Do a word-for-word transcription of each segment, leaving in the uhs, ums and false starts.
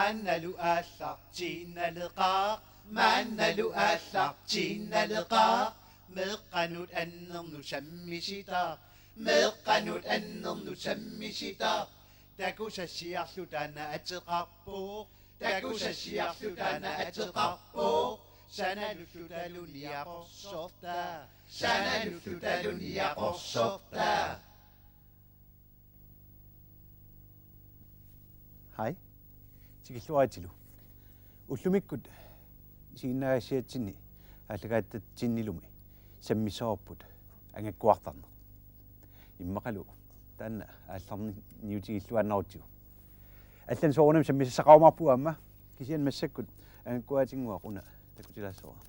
Maannalu aallartiinnaleqaaq, maannalu aallartiinnaleqaaq, meeqqanut annernut sammisitaq, meeqqanut annernut sammisitaq, takusassiarlu taanna ateqarpoq, takusassiarlu taanna ateqarpoq, sanalullutaluniaqorsorta, sanalullutaluniaqorsorta. Hej. Tikilluaritsi. Ullumikkut isiginnaagassiatsinni aallakaatitatsinnilumi sammissavarput angakkuartarneq. Immaqalu taanna aallarniutigilluaannarutsigu. Allanik soorunami sammisassaqarumaarpugut aamma, kisianni massakkut angakkuaatinnguaq una takutilaassavara.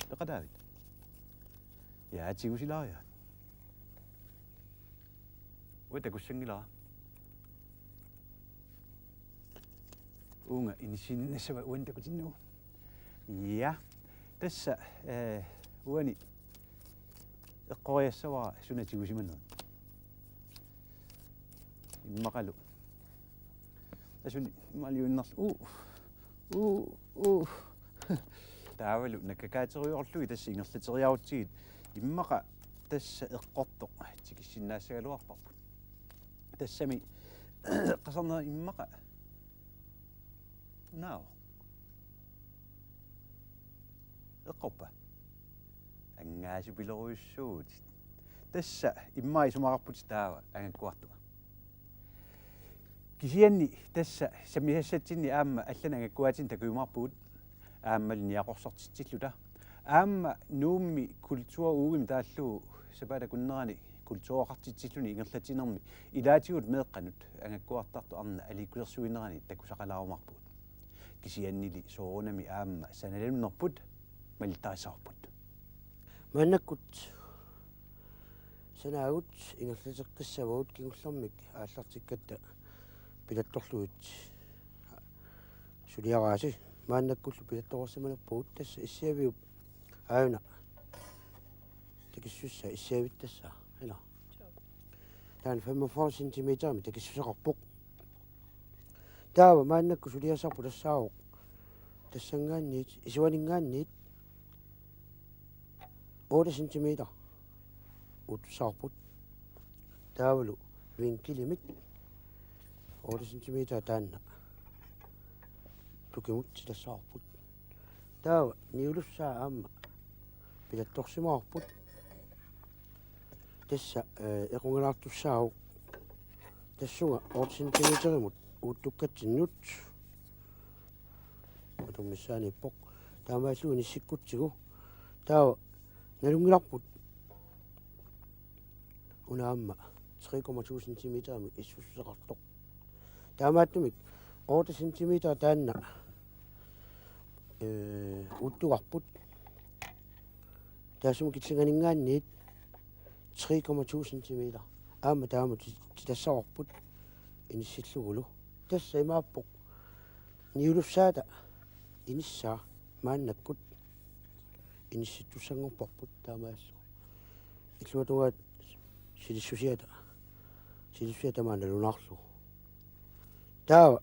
Peqataavit? Ja, tigusilaariaat. Uanga takussanngilara. Uunga inissiinnassavat uani takutinnagu. Ja, tassa, eh, uani eqqoriassavara suna tigusimanerit. Immaqalu. Asuni maliunnerlu. Uu. Uu, uu. Taavalu nakkakaateriarlugit tassa ingerlateriarutsigit immaqa tassa eqqortoq tikissinnaassagaluarparput. Tassami eqqarsarnera immaqa unaavoq. Eqqorpa? Angaasupilorujussuuvutit. Tassa immaqa isumaqarputit taava angakkuartunga. Kisianni tassa sammisassatsinni aamma allanik angakkuaatinik takujumaarpugut aammalu niaqorsortitsilluta. Aamma Nuummi kulturuugimi taallugu sapaatip akunnerani kultureqartitsilluni ingerlatsinermi ilaatigut meeqqanut angakkuartartut arnat aliikkusersuinerani takusaqalaarumaarpugut. Kisiannili soorunami aamma sanalunnerput malittarissavarput. Maannakkut sanaagut ingerlateqqissavagut kingullermik aallartikkatta pilattorlugit suliaraasi. Maannakkullu pilattoreersimalerpugut, tassa Issiaviup aajuna takissusaa Issiavittassaa, ilaa. Taanna femogfyrre centimeterimik takissuseqarpoq. Taava maannakkut suliassarput tassaavoq tassanngaanniit, isuaninngaanniit otte centimeter uuttussavarput. Taavalu vinkelimik otte centimeter taanna tukimut titassavarput. Taava niulussaa aamma pilattorsimavarput. Tassa, eh, equngalaartussaavoq tassunga otte centimeterimut uuttukkatsinnut. Atummissaaniippoq. Taamaallugu inissikkutsigu. Taava nalunngilarput una aamma tre komma to centimeterimik issussuseqartoq. Taamaattumik otte centimeter taanna, eh, uuttugarput. Taassuma killinganinngaanniit tre komma to centimeter. Aamma taama ti-, titassavarput inissillugulu. Tassa imaappoq niulussaata inissaa maannakkut inissittussanngorparput taamaallugu. Illuatungaat silissusiata, silissusiata maanna nalunaarlugu. Taava,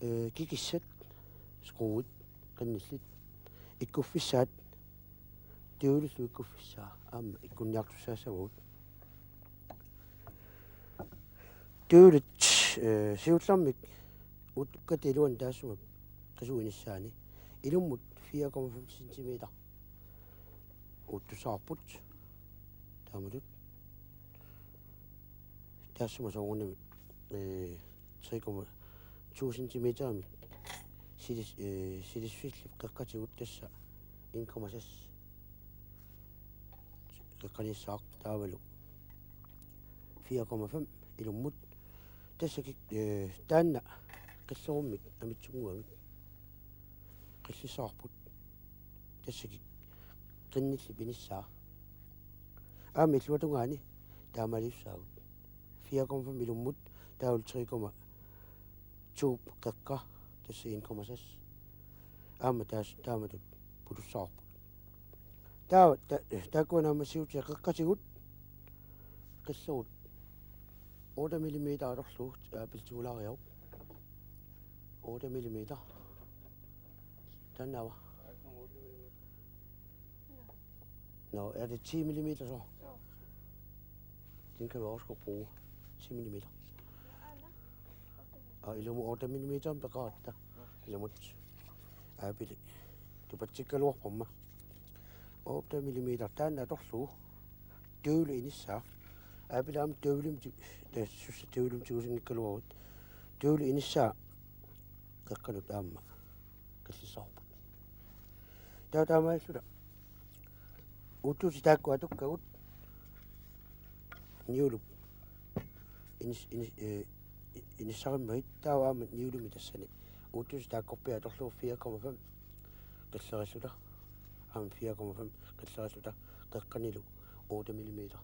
eh, kikissat, skruit, qinnillit, ikkuffissaat, tyvelillu ikkuffissaa aamma ikkunniartussaassavagut. Tyvelit, eh, siullermik uuttukkatta iluani taassuma qisup inissaani ilummut fire komma fem centimeter uuttussavarput. Taamatut taassuma soorunami, eh, tre komma to centimeterimik silis-, eh, silissusillit qeqqatigut, tassa en komma seks qeqqaniissaaq, taavalu fire komma fem ilummut. Tassa kik-, eh, taanna qillerummik amitsunnguamik qillissavarput. Tassa kik-, qinnillip inissaa. Aamma illuatungaani taamaaliussaagut. Fire komma fem ilummut, taavalu tre komma to qeqqa, tassa en komma seks. Aamma taas-, taamatut putussavarput. Taava ta-, taakkua naammassivutit qeqqatigut qillerut otte millimeter atorlugu, aa, piltigulaariaruk. Otte millimeter. Taannaava? Nå, er det ti millimeter så? Den kan vi også godt bruge. Ti millimeter. Og ilumut otte millimeter peqaratta. Ilumut. Aapili. Tupatsikkaluarpara aamma. Otte millimeter taanna atorlugu. Tyveli inissaa. Aapili aamma tyvelimik ti-, tassa tyvelimik tigusinngikkaluarput. Tyveli inissaa. Qeqqanut aamma. Kallissavarput. Taava taamaalilluta. Uuttuutit taakku atukkagut. Niulup. Inis-, inis-, eh, i-, inissarimmagit taava aamma niulimmi tassani. Uuttuutit taakkorpiaat atorlugu fire komma fem. Qillerilluta. Aamma fire komma fem qillerilluta. Qeqqanilu otte millimeter.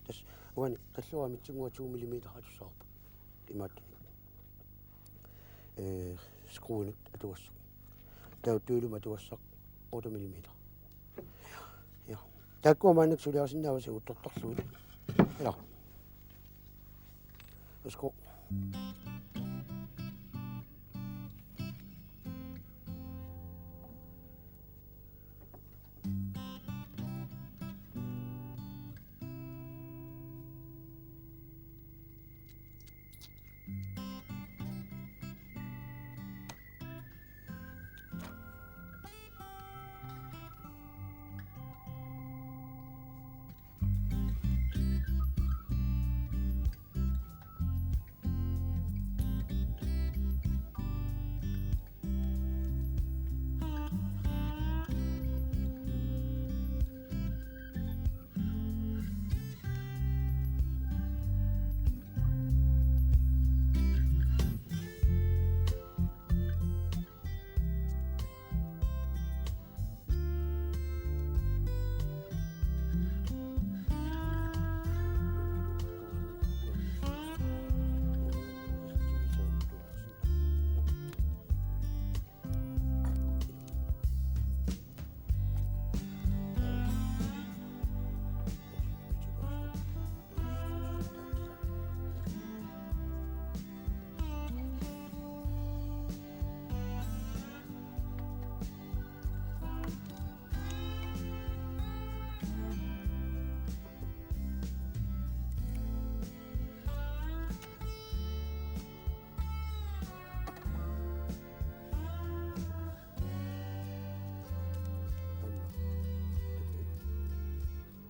Tassa uani qilluamitsunnguaq to millimeter atussavarput. Imaattunik. Eh, skruinut atugassaq. Taava tyvelimik atugassaq otte millimeter. Ja. Taakkua maannakkut suliarisinnaavasi uuttortarlugit. Ja. Værsgo.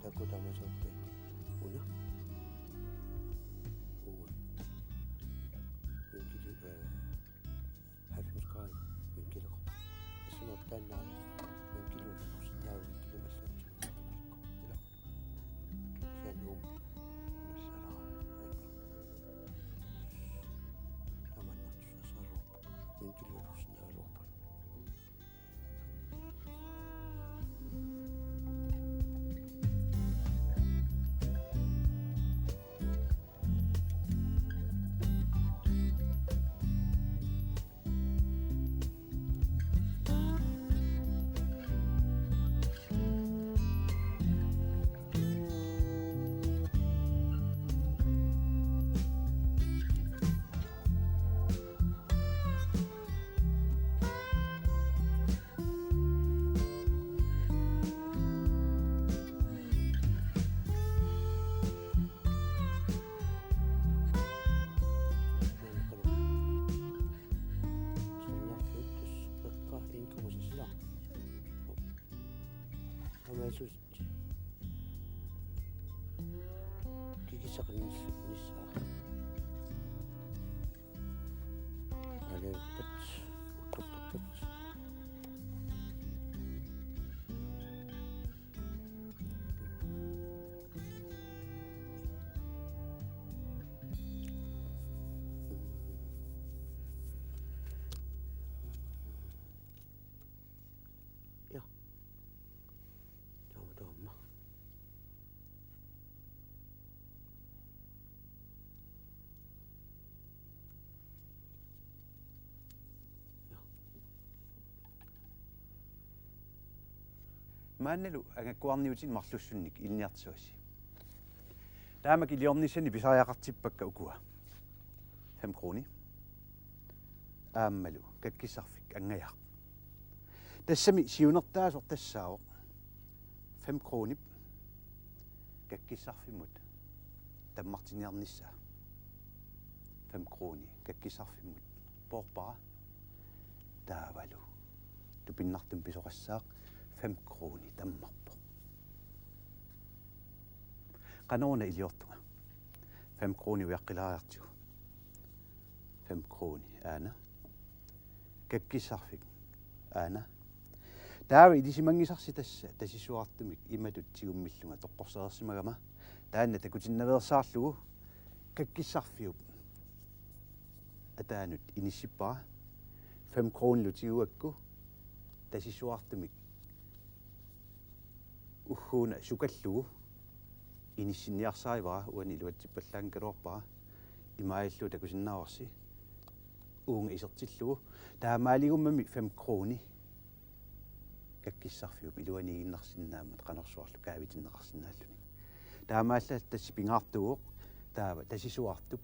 Takutamasuupput. Una. Uuma. Vinkilu, eh, halvfems grader vinkileq. Isuma taanna vinkilu. Taava vinkilu allanut. Ila. Siannuum. Nallalaa. Tamanna. Sasaruup. Vinkilu. Nallalaa. Amaasut. Kikisaqannissaa. Aleerpat. Uttortarpat. Ja. Taama taama. Ja. Maannalu angakkuarniutinik marlussunnik ilinniartissavassi. Taamak iliornissani pisariaqartippakka ukua. Fem kroner. aammalu kakkissarfik Angajaaq. Tassami siunertaasoq tassaavoq fem kronip kakkissarfimmut tammartinniarnissaa. Fem kroni kakkissarfimmut poorpara, taavalu tupinnartumik pisoqassaaq fem kroni tammarpoq. Qanoruna iliortunga? Fem kroni uiaqqilaariartigu. Fem kroni aana. Kakkissarfik aana. Taava ilisimanngisarsi tassa tasisuartumik imatut tigummillunga toqqorsereersimagama. Taanna takutinnaveersaarlugu kakkissarfiup ataanut inissippara. Fem kronilu tigugakku tasisuartumik ugguuna sukallugu inissinniarsarivara, uani iluatsippallaanngikkaluarpara. Imaalillugu takusinnaavarsi uunga isertillugu. Taamaaligummami fem kroni kakkissarfiup iluaniiginnarsinnaammat qanorsuarlu kaavitinneqarsinnaalluni. Taamaallaat tassa pingaartuuvoq taava tasisuartup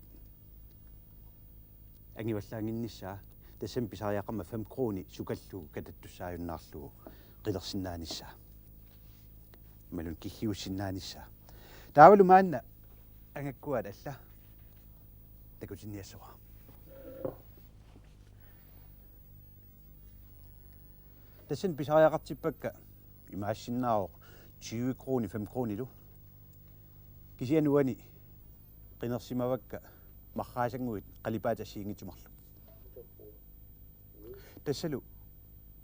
angivallaannginnissaa, tassami pisariaqarmat fem kroni sukallugu katattussaajunnaarlugu qilersinnaanissaa. Imaluunniit kiggiussinnaanissaa. Taavalu maanna angakkuaat alla takutinniassavara. Tassani pisariaqartippakka imaassinnaavoq tyve kroni fem kronilu. Kisianni uani qinersimavakka marraasannguit qalipaatit assigiinngitsut marluk. Tassalu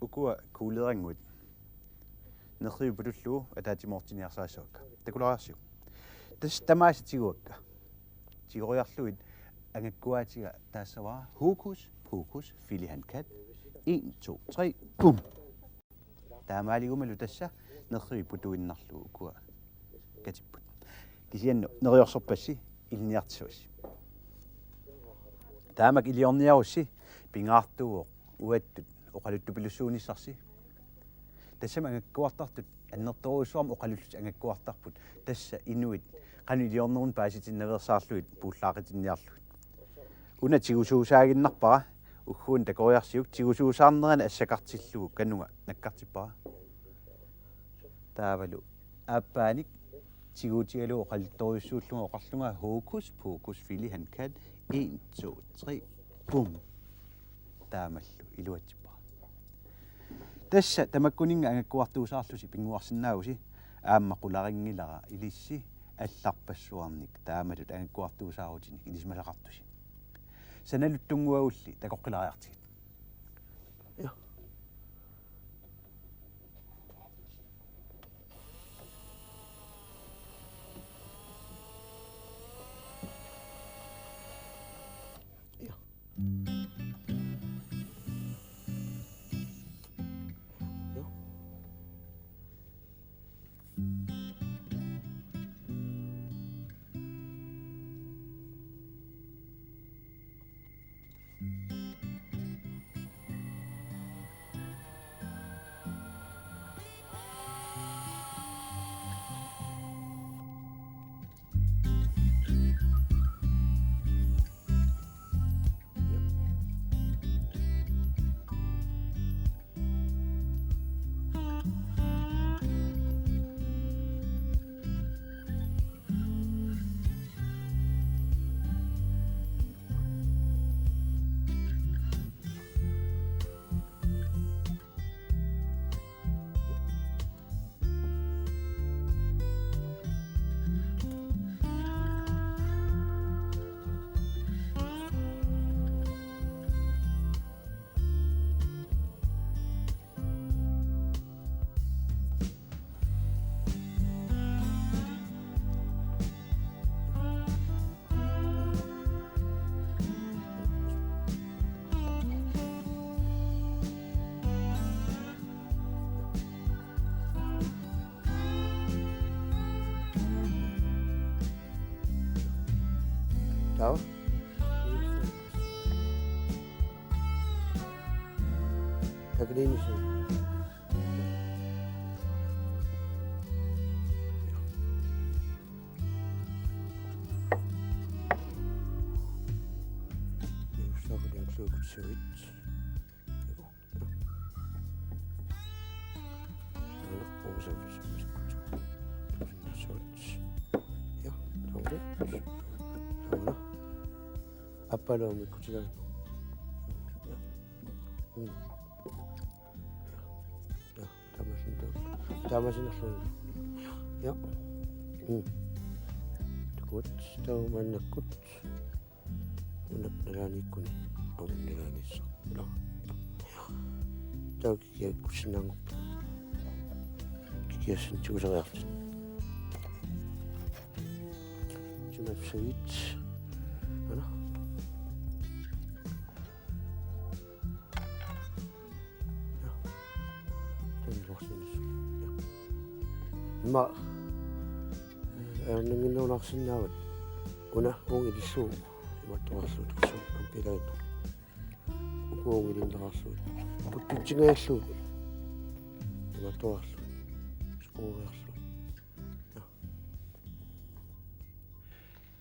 ukua kuuleerannguit nerrivik putullugu ataatsimoortinniarsarissavakka. Takulaariarsiuk? Tassa tamaasa tiguakka. Tigoriarlugit angakkuaatiga taassavara Hokus Pokus Fili han kat. En, to, tre, bum! Taamaaligumalu tassa nerrivik putuinnarlugu ukua katipput. Kisianni neriorsorpassi ilinniartissavassi. Taamak iliorniarussi pingaartuuvoq uattut oqaluttupilussuunissarsi. Tassami angakkuartartut annertoorujussuarmik oqalullutik angakkuartarput. Tassa inuit qanoq iliorneruni paasitinnaveersaarlugit puullaaqitinniarlugit. Una tigusuusaaginnarpara, ugguuna takoriarsiuk, tigusuusaarnerani assakartillugu kanunga nakkartippara. Taavalu aappaanik tiguutigalugu oqaluttorujussuullunga oqarlunga Hokus Pokus Fili han kat. En, to, tre, bum! Taamallu iluatsippara. Tassa tamakkuninnga angakkuartuusaarlusi pinnguarsinnaavusi, aamma qularinngilara ilissi allarpassuarnik taamatut angakkuartuusaarutinik ilisimasaqartusi. Sanaluttunnguagulli takoqqilaariartigit. Ja. Ja. Ja. Taava. Taava iliorniarsiuk. Iussaakut iulluukut sivit. Paluamik kutilaat. Mm. Ja, taamasin-, taamasinerluni. Ja. Mm. Takuat, taava maannakkut. Una nalaaniikkuni. Au, nalaaniissaq. Ja. Taava kikiakkussinnaanngorpoq. Kikiassat tigusariarlutik. Sunaaffiit. Ana. Ja. Taanna luarsinis. Ja. Immaqa, eh, ajornannginnerulaarsinnaavat. Una uunga ilillugu imaattoqarlugu tassunga aamma pilaanna. Uku uunga ilinneqarlugit. Puttutsingajallugu. Imaattoqarlugu. Skuuriarlugu. Ja.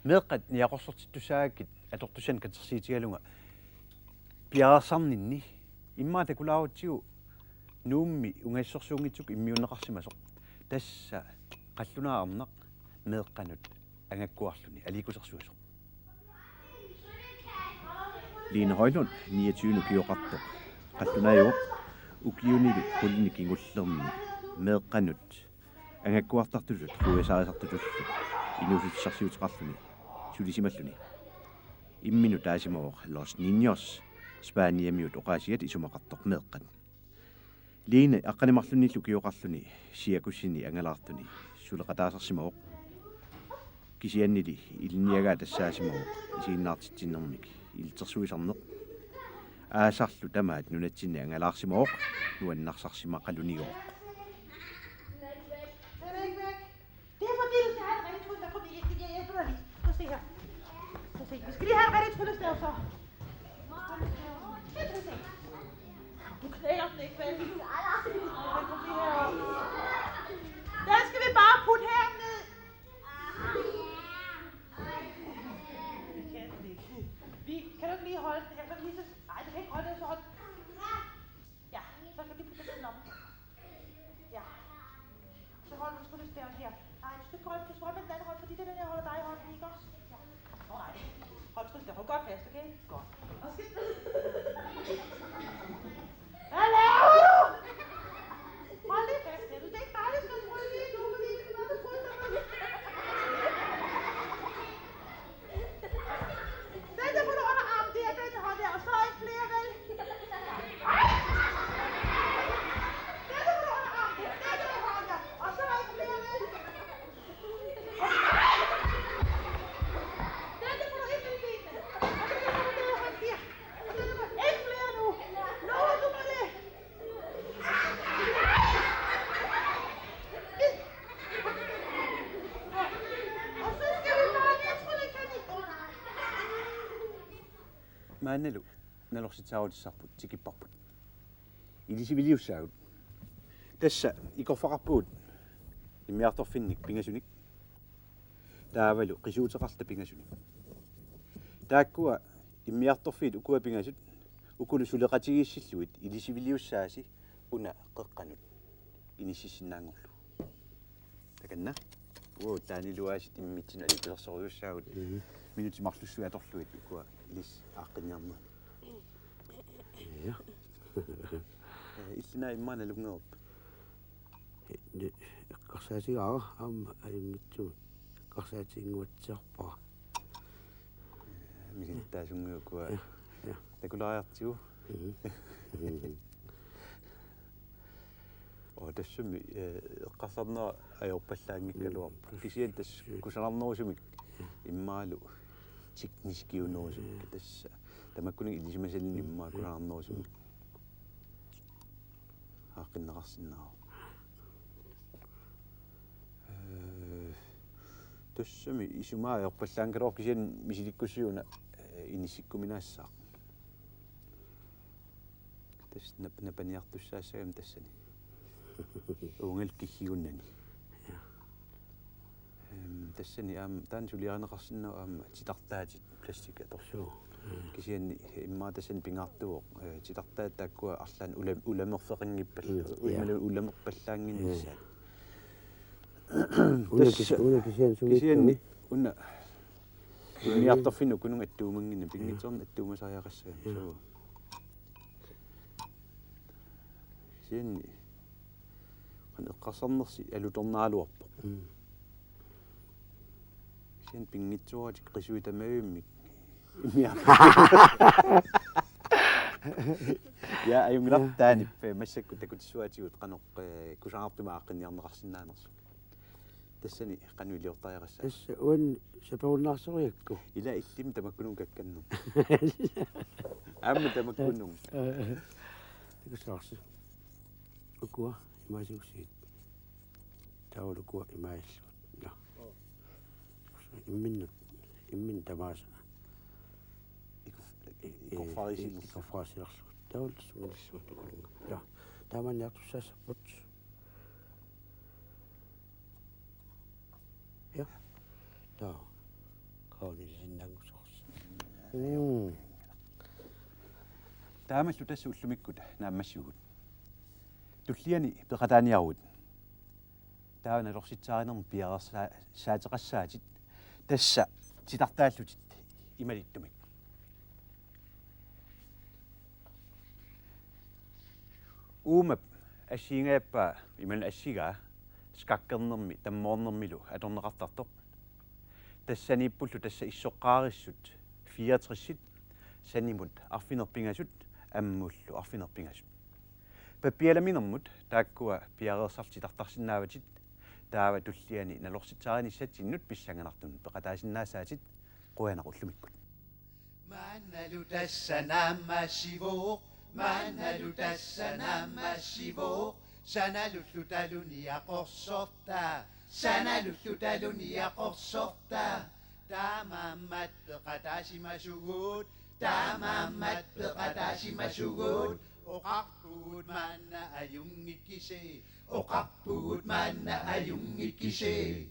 Meeqqat niaqorsortittussaagakkit atortussanik katersiitigalunga piareersarninni immaqa takulaarutsigu Nuummi ungasissorsuunngitsukkut immiunneqarsimasoq. Tassa qallunaat arnaq meeqqanut angakkuarluni aliikkusersuisoq. Line Højlund, niogtyve ukioqartoq. Qallunaajuvoq ukiunilu qulinik kingullerni meeqqanut angakkuartartutut quiasarisartutullu inuussutissarsiuteqarluni sulisimalluni. Imminut taasimavoq Los Niños, Spaniamiut oqaasiat isumaqartoq meeqqat. Line aqqaneq-marlunnillu ukioqarluni cirkusini angalaartuni suleqataasarsimavoq. Kisiannili ilinniagaa tassaasimavoq isiginnaartitsinermik ilitsersuisarneq. Aasarlu tamaat nunatsinni angalaarsimavoq nuannarsarsimaqalunigooq. Det er for vildt. Jeg har en rigtig trylle, der kommer ikke. Jeg hjælper dig lige. Prøv at se her. Prøv at se. Vi skal lige have en rigtig tryllestav, så. Du knækker den ikke, vel? Den skal vi bare putte herned. Det kan den ikke. Vi, kan du ikke lige holde den her? Kan du lige så... Nej, du kan ikke holde den, så hold. Ja, så kan du putte den op. Ja. Så holder du sgu det der her. Nej, du skal ikke holde, du skal holde med den anden hånd, fordi det er den, jeg holder dig i hånden, ikke også? Ja. Åh, nej. Hold sgu det der. Hold godt fast, okay? Godt. Og skal... Hvad laver du? Hold lige fast, ja. Du skal ikke bare lige skal trykke lige nu, fordi det er noget, du trykker. Den der putter under armen, det er den hånd der, og så ikke flere, vel? Den der putter under armen, det er den hånd der, og så ikke flere, vel? Den der putter ind i benene, og den der putter den hånd der, og den der putter ikke flere nu. Lover du mig det? Maannalu nalorsitsaarutissarput tikipparput. Ilisiviliussaagut. Tassa ikorfaqarpugut immiartorfinnik pingasunik. Taavalu qisuuteqarluta pingasunik. Taakkua immiartorfiit ukua pingasut, ukulu suleqatigiissillugit ilisiviliussaasi una qeqqanut inississinnaanngorlugu. Takanna. Uagut taaniluaasiit immitsinnut aliikkusersorujussuugut. Mhm. Minutsit marlussuit atorlugit ukua ilissi aaqqinniarneranni. Ja. Eh, illinaa immaqa nalunngereerput. Ni-, eqqarsaatigaara aamma ajunngitsumik eqqarsaatiginnguatsiarpara. Misilittaasunngilaq ukua. Ja, ja. Takulaariartigu. Mhm. Mhm. Oo, tassami, eh, eqqarsarnera ajorpallaanngikkaluarpoq. Mm. Kisianni tassa kusanarnerusumik immaqalu tekniskiunerusumik. Mm. Tassa tamakkuninnga ilisimasalinnik immaqa kusanarnerusumik aaqqinneqarsinnaavoq. Eh, tassami isumaa ajorpallaanngikkaluarpoq kisianni misilikkussiuk una, eh, inissikkuminaassaaq. Tassa nap-, napaniartussaassagami tassani. Uunga kiggigunnani. Ja. Ehm, tassani aamma taanna suliarineqarsinnaavoq aamma titartaatit plastik atorlugu. Suu. Mm. Kisianni immaqa tassani pingaartuuvoq, eh, titartaat taakkua arlaannik ula-, ulamerfeqanngippat-, mm, ja, imaluunniit ulamerpallaannginnissaat. Ja. Una kis-, tassa una kisianni sumiittoq. Kisianni una Immiartorfinnut ukununga attuumanngimmat pinngitsoornani attuumasariaqassaanga. Ja. Suu. Kisianni qanoq eqqarsarnersi alutornaraluarpoq. Mm. Kisianni pinngitsooratik qisuit tamavimmik immiartorfinnut. Ja, ajunngilaq. Ja. Taanna massakkut takutissuaatigut qanoq, eh, kusanartumik aaqqinniarneqarsinnaanersoq. Tassani qanoq iliortariaqassaanga? Tassa uani saperunnaarsorigakku. Ila illimmi tamakkununnga kakkannermut. Aamma tamakkununnga. Aa, aa. Takussavarsi. Ukua imaasigussiuk. Taavalu ukua imaallugit. Nå. Imminnut, imminnut tamaasa. Iku-, i-, i-, ikorfarisillugu. Ikorfarisillugu. Taavalu sumillugu tukulunga. Nå. Taamaanniartussaassapput. Ja. Taava. Kaunilisinnaanngusoorsi. Mm. Taamallu tassa ullumikkut naammassivugut. Tulliani peqataaniaruit. Taava nalorsitsaarinermut piareersaa-, saateqassaatit. Tassa titartaallutit imaalittumik. Uumap assigiingajappaa imaluunniit assigaa skakkernermi tammoornermilu atorneqartartoq. Tassaniippullu tassa issoqqaarissut fireogtresit sanimut arfineq-pingasut ammullu arfineq-pingasut. Pappialaminermut taakkua piareersarlutit titartarsinnaavatit, taava tulliani nalorsitsaarinissatsinnut pissanganartunut peqataasinnaassaatit. Qujanaq ullumikkut. Maannalu tassa naammassivoq, maannalu tassa naammassivoq, sanalulluta luniaqorsorta, sanalulluta luniaqorsorta. Taamaammat peqataasimasugut, taamaammat peqataasimasugut, oqarpugut maanna ajunngikkisi, oqarpugut maanna ajunngikkisi.